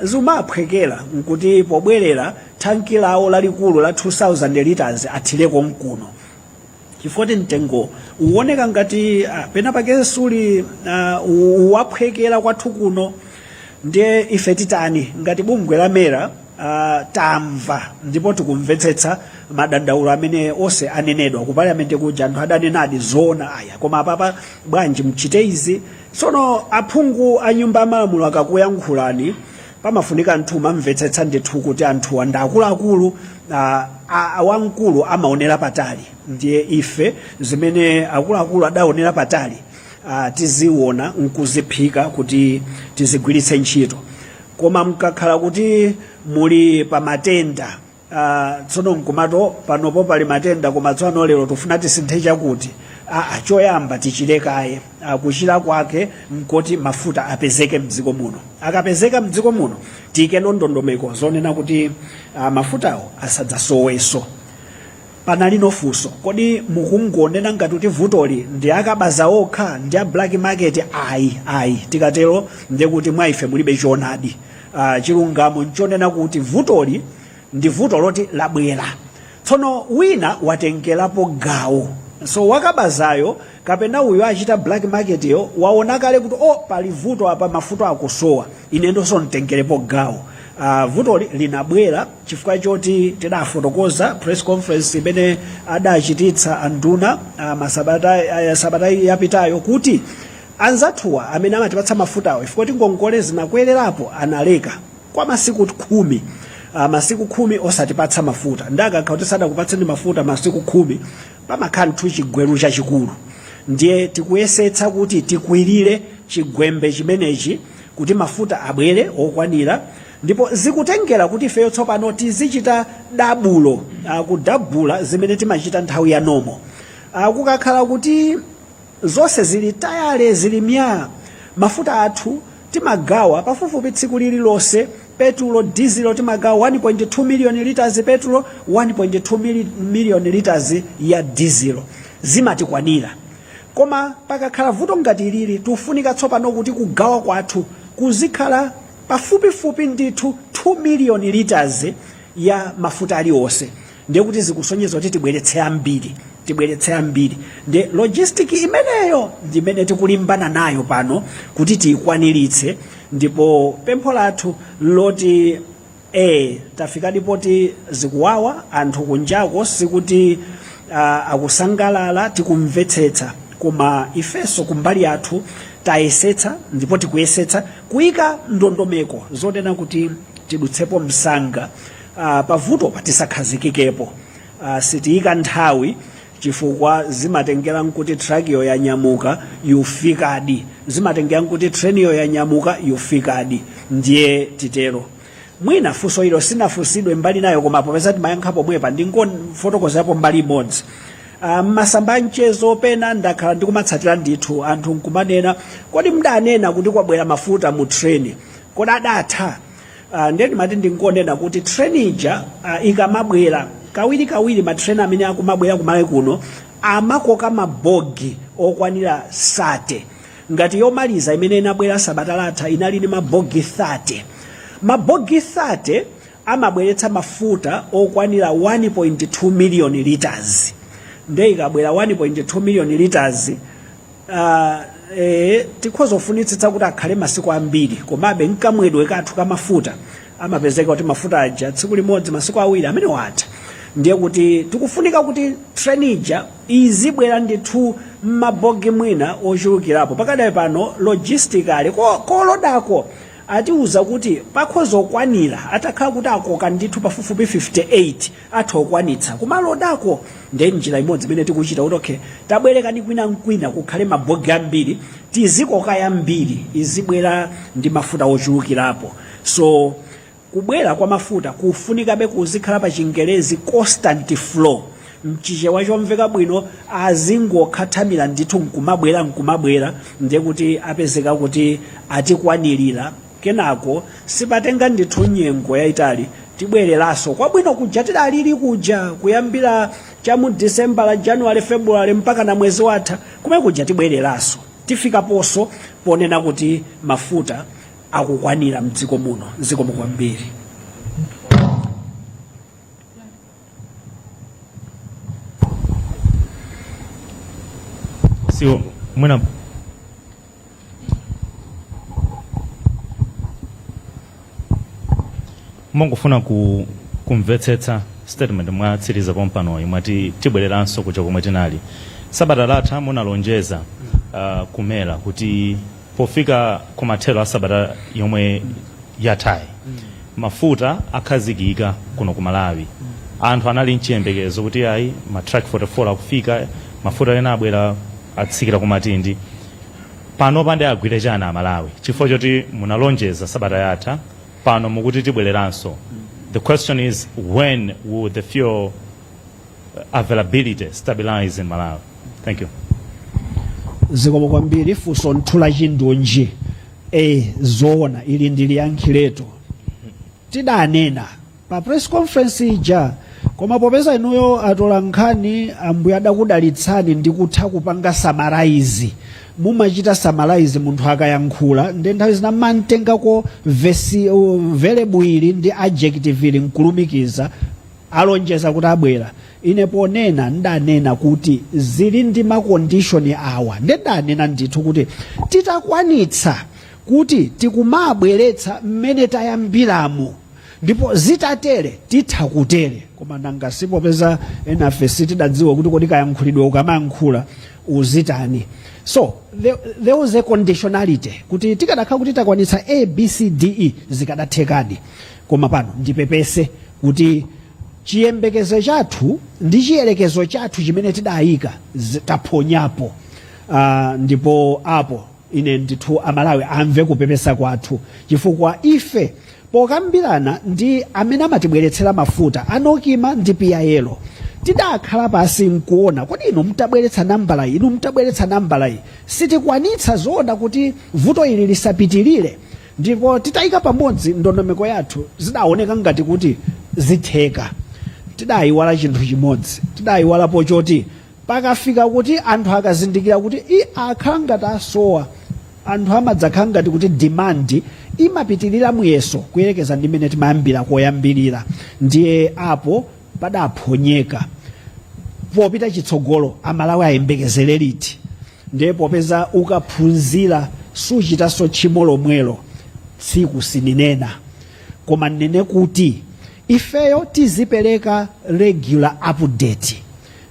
zimaphwekera nkuti pobwerera thanki lawo lalikulu la 2000 liters athireko mkuno, chifukwa kuti mtengo uwoneka ngati pena pake suli waphwekera kwathu kuno. Ndiye ife titani ngati bungwe la MERA? Tamva ndipo tikumvetsetsa madandaulo amene onse anenedwa ku parliament kuja. Anthu adanenadi zoona aya, koma apapa bwanji mchite izi? Tsono aphungu a Nyumba ya Malamulo akakuyankhulani, pamafunika anthu mamvetsetsa ndithu kuti anthuwa ndi akuluakulu. Wamkulu amaonera patali. Ndiye ife zimene akuluakulu adaonera patali tiziona nkuziphika kuti tizigwiritse ntchito. Koma mkakhala kuti muli pa matenda, tsono nkumato panopo pali matenda, koma tsopano lero tifuna tisinthe chakuti, choyamba tichilekaye. Kuchira kwake nkoti mafuta apezeke mdziko muno. Akapezeka mdziko muno, tiyikeno ndondomeko zonena kuti mafutawo asadzasowenso. Panali funso, kodi mukungonena ngati kuti vutoli ndi akabaza okha, ndi a black market? Ayi, ayi, tikatero ndiye kuti mwa ife mulibe choonadi. Chilungamo nchonena kuti vutoli ndi vuto loti labwera, tsono wina watengerapo gawo. So wakabazayo kapena uyo achita black market yo waona kale kuti, "Oh, pali vuto apa, mafuta akusowa, ine ndonso mtengerepo gawo." Vutoli linabwera chifukwa choti tidafotokoza press conference imene adachititsa anduna masabata sabata yapitayo kuti anzathuwa amene amatipatsa mafutawo, chifukwa kuti ngongole zinakwererapo, analeka kwa masiku 10, masiku 10 osatipatsa mafuta. Ndakakha kuti sadakupatseni mafuta masiku 10, pamakhala nthu chigweru chachikulu. Ndiye tikuyesetsa kuti tikwirire chigwembe chimenechi kuti mafuta abwere okwanira, ndipo zikutengera kuti ifeyo tsopano tizichita double, kudabula zimene timachita nthawi ya normal. Kukakhala kuti zonse zili tayale, zili myaa, mafuta athu timagawa pafupifupi tsiku lililonse, petulo, dizelo, timagawa 1.2 million liters petulo, 1.2 million liters ya dizelo, zimatikwanira. Koma pakakhala vuto ngati ilili, tifunika tsopano kuti kugawa kwathu kuzikhala pafupifupi ndithu 2 million liters ya mafuta aliwonse. Ndiye kuti zikusonyeza kuti tibweretse ambiri, tibweretse ambiri. Ndiye logistic imeneyo ndimene tikulimbana nayo pano kuti tiyikwaniritse. Ndipo pempho lathu loti tafikadi poti zikuwawa anthu kunjako, sikuti akusangalala, tikumvetsetsa. Koma ifenso kumbali yathu tayesetsa ndipo tikuyesetsa kuyika ndondomeko zonena kuti tidutsepo msanga pavuto pa, tisakhazikikepo. Sitiyika nthawi chifukwa zimatengera nkuti trakiyo yanyamuka yufikadi, zimatengera nkuti treniyo yanyamuka yufikadi. Ndiye titero. Mwina funso ilo sinafunsidwe mbali nayo, koma popeza timayankha pomwepa, ndingofotokozerapo mbali imodzi. Masamba a mchezo pena ndakhala ndikumatsatira ndithu, anthu nkumanena, "Kodi mdanena kuti kwabwera mafuta mu treni, kodi adatha?" Ndiye ndimati ndingonena kuti treni ija ikamabwera kawiri kawiri, matreni amene akumabwera kumalawi kuno amakoka mabogi okwanira 30. Ngati yomaliza imene inabwera sabata latha inali ndi mabogi 30. Mabogi 30 amabweretsa mafuta okwanira 1.2 million liters. Ndiye ikabwera 1.2 million liters, tikhoza kufunitsitsa kuti akhale masiku ambiri, komabe nkamwedwe kathu kamafuta Amapezeka kuti mafuta aja tsiku limodzi, masiku awiri amene watha. Ndiye kuti tikufunika kuti train ija izibwera ndithu m'mabogi mwina ochulukirapo. Pakadali pano logistically kolodako atiuza kuti pakhoza okwanira, atakhala kuti akoka ndithu pafupifupi 58 atha okwanitsa kumalodako. Ndiye njira imodzi imene tikuchita kuti okay, tabwerekani kwina nkwina kukhale mabogi ambiri, tizikoka yambiri, izibwera ndi mafuta ochulukirapo. So kubwera kwa mafuta kufunikabe kuzikhala pa Chingerezi constant flow, mchichewa chomveka bwino, azingokhathamira ndithu nkumabwera nkumabwera. Ndiye kuti apezeka kuti atikwanirira. Kenako sipatenga ndithu nyengo yayitali, tibwereranso kwabwino kuja tidalili kuja, kuyambira cha mu December, January, February mpaka na mwezi watha kumene kuja. Tibwereranso, tifikaponso ponena kuti mafuta akukwanira mdziko muno. Zikomo kwambiri. Siwo mwina mongofuna kumvetsetsa statement mwatsiriza pompanoyi, mwati tibwereranso kuja komwe tinali. Sabata latha munalonjeza ku MERA kuti pofika kumathero a sabata yomwe yathayi mafuta akhazikika kuno ku Malawi. Anthu anali mchiyembekezo kuti ayi, ma truck 44 akufika, mafuta ena abwera, atsikira ku Matindi. Pano pande agwire chani Amalawi, chifukwa choti munalonjeza sabata yatha, pano mukuti tibwereranso? The question is, when will the fuel availability stabilize in Malawi? Thank you. Zikomo kwambiri, funso nthula chindunji. Zoona, ili ndiliyankhiletu. Tidanena pa press conference ija, koma popeza inuyo atola nkhani Ambuye adakudalitsani ndi kutha kupanga summarize, mumachita summarize munthu akayankhula, ndi nthawi zina mantengako vesi, verb ili ndi adjective ili nkulumikiza. Alonjeza kuti abwera, ine ponena ndanena kuti zili ndi ma condition awa. Ndanena ndithu kuti titakwanitsa kuti tikumabweretsa mmene tayambiramo, ndipo zitatere titha kutere. Koma nanga sipopeza enafe sitidadziwa kuti kodi kayankhulidwe ukamayankhula uzitani. So there was a conditionality kuti tikadakhala kuti takwanitsa A, B, C, D, E, zikadathekadi. Koma pano ndipepese kuti chiyembekezo chathu ndi chiyerekezo chathu chimene tidayika taphonyapo. Ndipo apo ine ndithu Amalawi amve kupepesa kwathu, chifukwa ife pokambirana ndi amene amatibweretsera mafuta, a NOCMA ndi PIL, tidakhala pasi nkuona kodi inu mtabweretsa nambala iyi, inu mtabweretsa nambala iyi, sitikwanitsa zoona kuti vuto ili lisapitilire? Ndipo titayika pamodzi ndondomeko yathu, zidaoneka ngati kuti zitheka. Tidayiwala chinthu chimodzi, tidayiwalapo choti pakafika kuti anthu akazindikira kuti i akhala ngati asowa, anthu amadzakhala ngati kuti demand imapitirira muyeso kuyerekeza ndi mmene timayambira koyambirira. Ndiye apo padaphonyeka. Popita chitsogolo, Amalawi ayembekezere liti? Ndiye popeza ukaphunzira suchitanso tchimo lomwelo, tsiku sininena, koma nnene kuti ifeyo tizipereka regular update.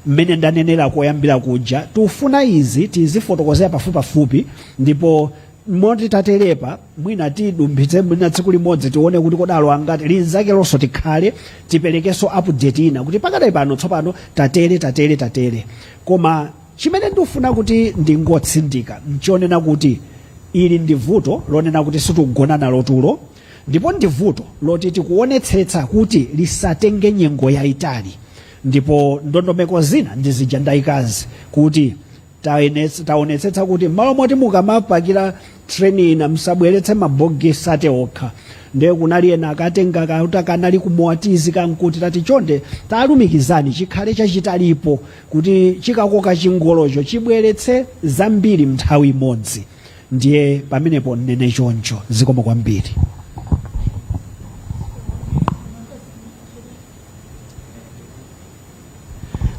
Mmene ndanenera koyambira kuja, tufuna izi tizifotokozera pafupipafupi, ndipo moti taterepa mwina tidumphitse mwina tsiku limodzi, tione kuti kodalo angati linzake lonso, tikhale tiperekenso update ina kuti pakadali pano tsopano tatere, tatere, tatere. Koma chimene ndifuna kuti ndingotsindika nchonena kuti ili ndi vuto lonena kuti sitikugona nalo tulo, ndipo ndi vuto loti tikuonetsetsa kuti lisatenge nyengo yayitali. Ndipo ndondomeko zina ndi zija ndayikazi kuti taonetsetsa kuti m'malo moti mukamapakira treni ina musabweretse mabogi 30 okha. Ndiye kunali ena akatenga kauta kanali kumuwatizi kankuti tati chonde talumikizani chikhale chachitalipo kuti chikakoka chingolocho chibweretse zambiri mnthawi imodzi. Ndiye pamenepo nnene choncho. Zikomo kwambiri.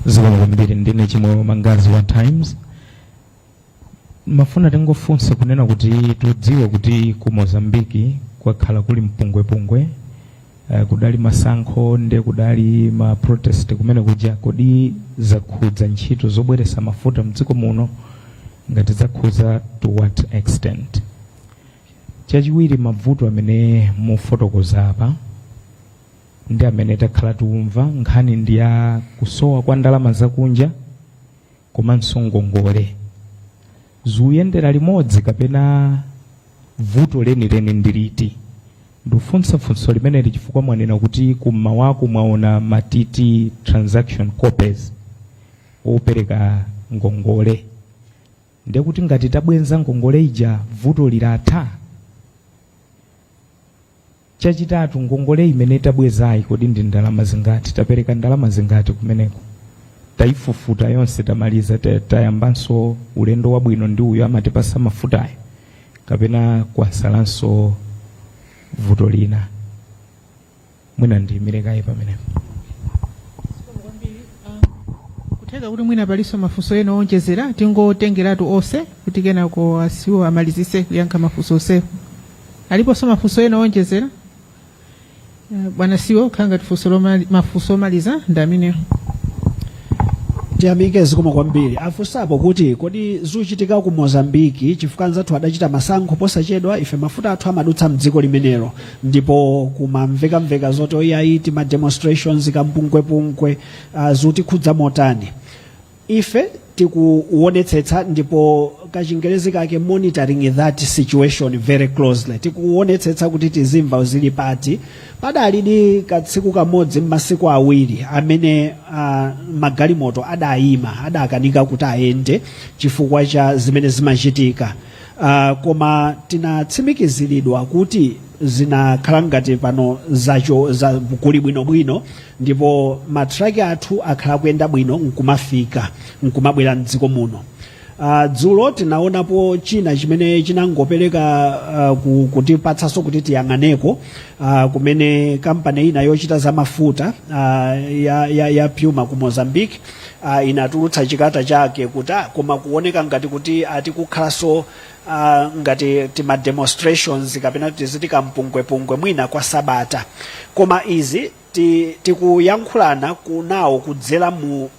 Zikomo kwambiri. Ndine Chimwe Mangazi wa Times. Mafuna tingofunsa kunena kuti tudziwe kuti ku Mozambiki kwakhala kuli mpungwepungwe. Kudali masankho, nde kudali ma protest kumene kuja. Kodi zakhudza ntchito zobweretsa mafuta mdziko muno? Ngati zakhudza, to what extent? Chachiwiri, mavuto amene mufotokoza apa ndi amene takhala tikumva, nkhani ndi ya kusowa kwa ndalama zakunja komanso ngongole, zikuyendera limodzi kapena vuto lenileni ndi liti? Ndikufunsa funso limeneli chifukwa mwanena kuti kummawaku mwaona matiti transaction copies opereka ngongole. Ndekuti ngati tabwenza ngongole ija, vuto lilatha? Chachitatu, ngongole imene tabwezayi, kodi ndi ndalama zingati? Tapereka ndalama zingati kumeneko? Tayifufuta yonse, tamaliza, tayambanso ulendo wabwino ndi uyo amatipasa mafutayo, kapena kwasalanso vuto lina? Mwina ndiyimire kaye pamenepo. Kutheka kuti mwina palinso mafunso ena owonjezera, tingotengeratu onse kuti kenako a CEO amalizise kuyankha mafunso onsewo. Aliponso mafunso ena owonjezera? Bwana CEO, khala ngati mafunso omaliza ndi amenewo. Tiyamike, zikomo kwambiri. Afunsapo kuti kodi zikuchitika ku Mozambiki, chifukwa anzathu adachita masankho posachedwa, ife mafuta athu amadutsa mdziko limenelo, ndipo kumamvekamveka zoti oyayi, ma demonstrations, kampungwepungwe, zikutikhudza motani? Ife tikuonetsetsa, ndipo kachingerezi kake "monitoring that situation very closely". Tikuonetsetsa kuti tizimva zili pati. Padalidi katsiku kamodzi m'masiku 2 amene magalimoto adayima, adakanika kuti ayende chifukwa cha zimene zimachitika, koma tinatsimikiziridwa kuti zinakhala ngati pano zacho za kuli bwinobwino, ndipo matraki athu akhala kuyenda bwino nkumafika, nkumabwera mdziko muno. Dzulo tinaonapo china chimene chinangopereka kutipatsanso kuti tiyang'aneko, kumene kampani ina yochita za mafuta ya Puma ku Mozambique inatulutsa chikalata chake kuti koma kuoneka ngati kuti ati kukhalanso ngati tima demonstrations kapena tiziti kampungwepungwe mwina kwa sabata. Koma izi tikuyankhulana kunawo kudzera mu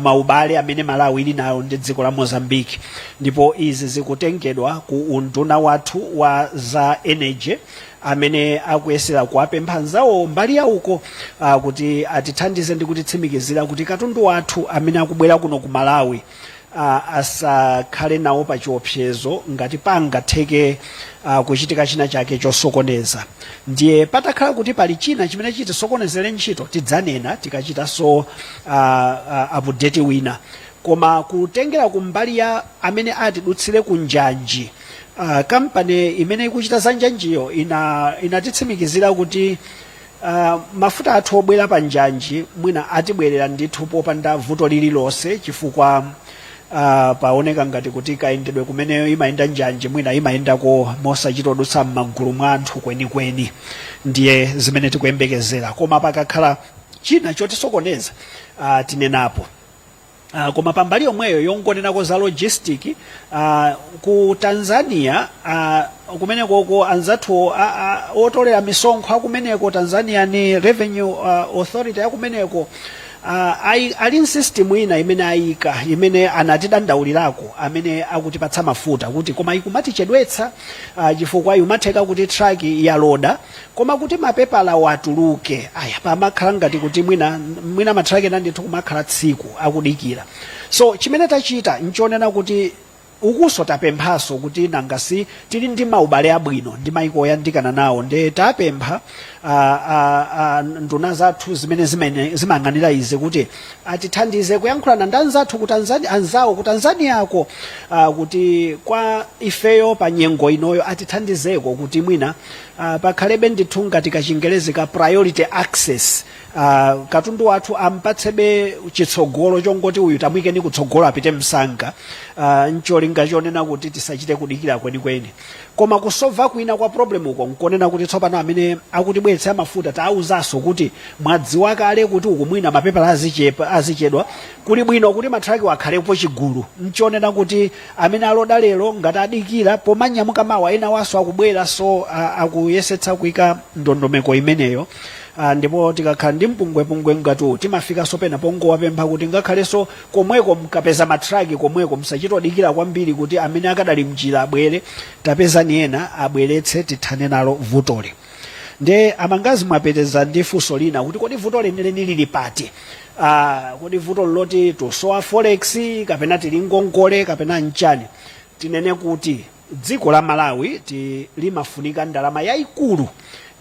maubale amene Malawi ili nawo ndi dziko la Mozambique, ndipo izi zikutengedwa ku unduna wathu wa za energy amene akuyesera kuwapempha anzawo mbali yauko kuti atithandize ndi kutitsimikizira kuti katundu wathu amene akubwera kuno ku Malawi asakhale nawo pa chiopsezo ngati pangatheke kuchitika china chake chosokoneza. Ndiye patakhala kuti pali china chimene chitisokonezere ntchito, tidzanena tikachitanso update wina. Koma kutengera kumbali ya amene atidutsire ku njanji, kampani imene ikuchita za njanjiyo inatitsimikizira kuti mafuta athu obwera pa njanji mwina atibwerera ndithu popanda vuto lililonse, chifukwa paoneka ngati kuti kayendedwe kumene imayenda njanji mwina imayendako mosachitodutsa m'magulu mwa anthu kwenikweni. Ndiye zimene tikuyembekezera, koma pakakhala china chotisokoneza, tinenapo. Koma pambali yomweyo yongonenako za logistic, ku Tanzania, kumenekoko anzathu otolera misonkho akumeneko, Tanzania ni Revenue Authority yakumeneko, ali system ina imene ayika, imene anatidandaulirako amene akutipatsa mafuta kuti koma ikumatichedwetsa, chifukwa imatheka kuti truck yaloda, koma kuti mapepala watuluke, aya, pamakhala ngati kuti mwina matraki ena ndithu kumakhala tsiku akudikira. So chimene tachita nchonena kuti ukuso tapemphaso kuti nangasi tili ndi maubale abwino ndi maiko oyandikana nawo, nde tapempha nduna zathu zimene zimayang'anira izi kuti atithandize kuyankhulana ndi anzathu ku Tanzania, anzawo ku Tanzaniako, kuti kwa ifeyo pa nyengo inoyo atithandizeko kuti mwina pakhalebe ndithu ngati kachingerezi ka priority access, katundu wathu ampatsebe chitsogolo chongoti uyu tamwikeni kutsogolo apite msanga, ncholinga chonena kuti mwina Ncholinga chonena kuti tisachite kudikira kwenikweni. Koma kusova kwina kwa problem uko nkonena kuti tsopano amene akutibweretsera mafuta taawuzanso kuti mwadziwa kale kuti uku mwina mapepala azichepa, azichedwa, kuli bwino kuti mathraki akhalepo chigulu, nchonena kuti amene aloda lero ngati adikira pomanyamuka mawa ena waso akubwera. So akuyesetsa kuika ndondomeko imeneyo. Ndipo tikakhala ndi mpungwepungwe ngati uwu timafikanso pena pongowapempha kuti ngakhalenso komweko mkapeza matraki komweko musachitodikira kwambiri kuti amene akadali mnjira abwere, tapezani ena abweretse tithane nalo vutoli. Nde amangazi mwapitiriza ndi funso lina kuti kodi vuto lenileni lili pati? Kodi vuto loti tusowa forex kapena tili ngongole kapena nchani? Tinene kuti dziko la Malawi limafunika ndalama yayikulu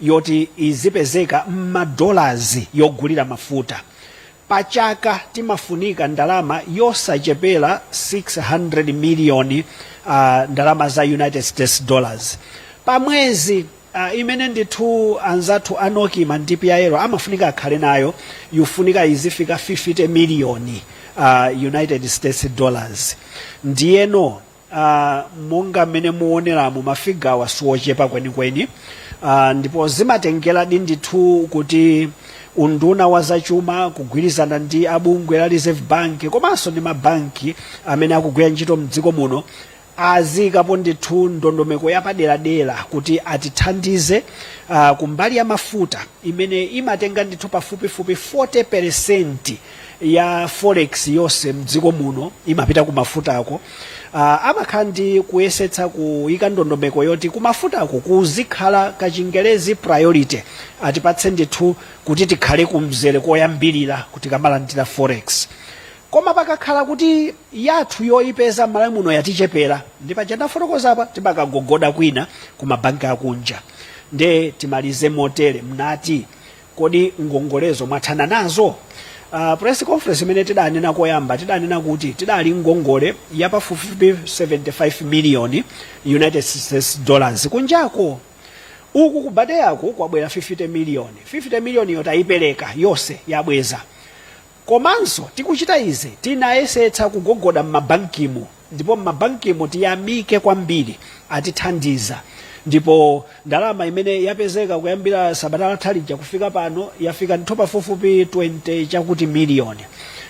yoti izipezeka m'madollars yogulira mafuta. Pachaka timafunika ndalama yosachepera 600 miliyoni ndalama za United States dollars pamwezi, imene ndithu anzathu a NOCMA ndi PIL amafunika akhale nayo, yufunika izifika 50 miliyoni United States dollars. Ndiyeno monga mmene muoneramo, mafigawa siwochepa kwenikweni, ndipo zimatengeradi ndithu kuti unduna wa zachuma kugwirizana ndi abungwe la Reserve Bank komanso ndi mabanki amene akugwira ntchito mdziko muno aziyikapo ndithu ndondomeko yapaderadera kuti atithandize kumbali ya mafuta imene imatenga ndithu pafupifupi 40% ya forex yonse mdziko muno imapita ku mafutako. Amakhala ndi kuyesetsa kuyika ndondomeko yoti kumafutako kuzikhala kachingerezi priority, atipatse ndithu kuti tikhale kumzere koyambirira kuti kamalandira forex. Koma pakakhala kuti yathu yoyipeza m'Malawi muno yatichepera, ndi paja ndafotokoza apa, timakagogoda kwina ku mabanki akunja. Nde timalize motere, mnati kodi ngongolezo mwathana nazo? Press conference imene tidanena koyamba, tidanena kuti tidali ngongole yapafupifupi 75 million United States dollars kunjako. Uku ku BADEAku kwabwera 50 million. 50 million yo tayipereka yonse, yabweza. Komanso tikuchita izi tinayesetsa kugogoda m'mabankimu, ndipo m'mabankimu tiyamike kwambiri atithandiza, ndipo ndalama imene yapezeka kuyambira sabata latha lija kufika pano yafika ndithu pafupifupi 20 chakuti miliyoni.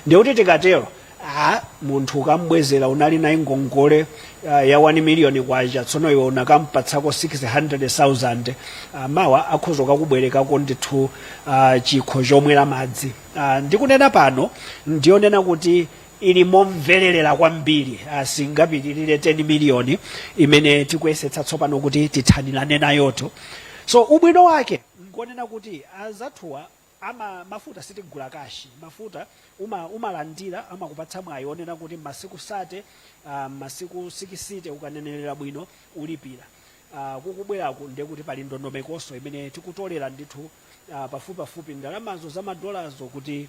Ndikuti tikatero, munthu ukambwezera unali naye ngongole ya 1 miliyoni kwacha, tsono iwe unakampatsako 600,000, mawa akhoza kukakubwerekako ndithu chikho chomwera madzi. Ndikunena pano ndionena kuti ili momvererera kwambiri, singapitirire 10 miliyoni imene tikuyesetsa tsopano kuti tithanirane nayoto. So ubwino wake ngonena kuti azathuwa ama mafuta sitigula cash. Mafuta umalandira, amakupatsa mwayi onena kuti masiku 30, masiku 60 ukanenerera bwino ulipira. Kukubweraku ndekuti pali ndondomekonso imene tikutolera ndithu pafupipafupi ndalamazo za madolazo kuti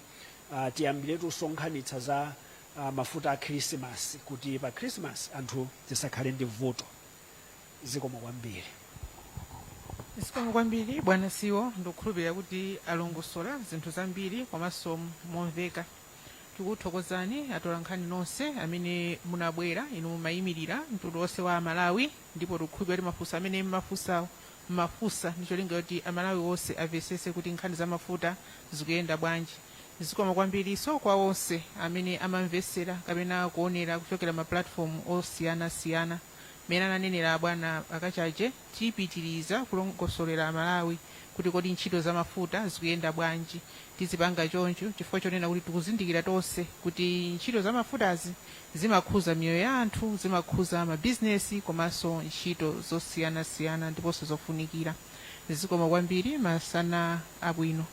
tiyambiretu kusonkhanitsa za mafuta a Khrisimasi kuti pa Khrisimasi anthu tisakhale ndi vuto. Zikomo kwambiri. Zikomo kwambiri bwana CEO, ndikukhulupirira kuti alongosola zinthu zambiri komanso momveka. Tikuthokozani atolankhani nonse amene munabwera, inu mumayimirira mtundu wonse wa Amalawi ndipo tikukhulupirira kuti mafunso amene mmafunsawo mmafunsa ndi cholinga choti Amalawi onse amvetsetse kuti nkhani za mafuta zikuyenda bwanji. Zikomo kwambirinso kwa onse amene amamvetsera kapena kuonera kuchokera ma platform osiyanasiyana. Mmene ananenera abwana a Kachaje, tipitiriza kulongosolera Amalawi kuti kodi ntchito za mafuta zikuyenda bwanji. Tizipanga choncho chifukwa chonena kuti tikuzindikira tonse kuti ntchito za mafutazi zimakhuza miyoyo ya anthu, zimakhuza mabizinesi komanso ntchito zosiyanasiyana ndiponso zofunikira. Zikomo kwambiri, masana abwino.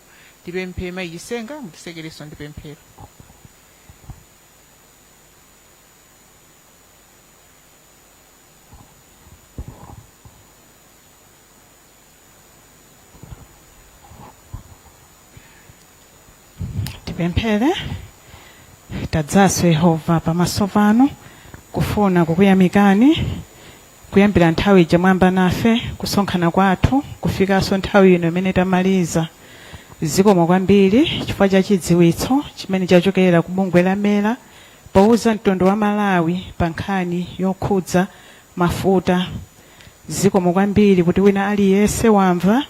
Tipemphe Mayi Chisenga mutitsekerenso ndi pemphero. Tipemphere. Tadzanso Yehova pamaso panu kufuna kukuyamikani kuyambira nthawi ija mwayamba nafe kusonkhana kwathu kufikanso nthawi ino imene tamaliza. Zikomo kwambiri chifukwa cha chidziwitso chimene chachokera ku bungwe la MERA. Powuza mtundu wa Malawi pa nkhani yokhudza mafuta. Zikomo kwambiri kuti wina aliyense wamva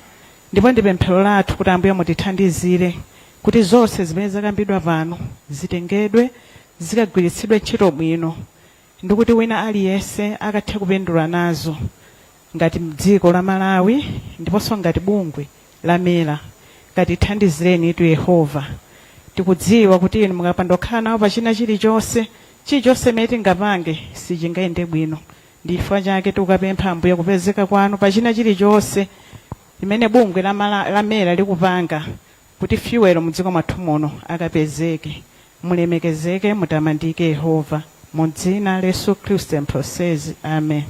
ndipo ndi pemphero lathu kuti Ambuye mutithandizire kuti zonse zimene zakambidwa pano zitengedwe zikagwiritsidwe ntchito bwino ndi kuti wina aliyense akathe kupindula nazo ngati dziko la Malawi ndiponso ngati bungwe la MERA. Katithandizirenitu Yehova. Tikudziwa kuti inu mukapanda kukhala nawo pa china chilichonse, chilichonse chimene tingapange sichingayende bwino. Ndi chifukwa chake tikukapempha Ambuye kupezeka kwanu pa china chilichonse chimene bungwe la, Mala, la MERA likupanga kuti fuel mudziko mwathu muno akapezeke. Mulemekezeke, mutamandike Yehova. Mu dzina la Yesu Khristu mpempha Amen.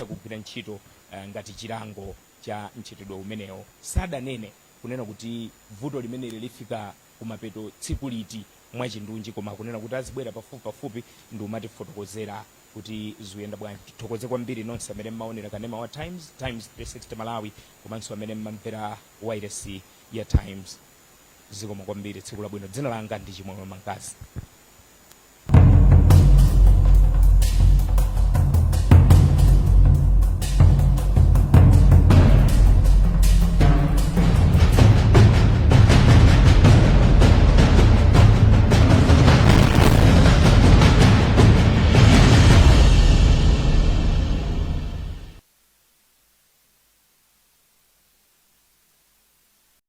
Kugwira ntchito ngati chilango cha mchitidwe umenewo. Sadanene kunena kuti vuto limeneli lifika kumapeto tsiku liti mwachindunji, koma akunena kuti azibwera pafupipafupi ndi kumatifotokozera kuti zikuyenda bwanji. Tithokoze kwambiri nonse amene mmaonera kanema wa Times, Times 360 Malawi, komanso amene mmamvera wailesi ya Times. Zikomo kwambiri, tsiku labwino. Dzina langa ndi Chimwemwe Mangazi.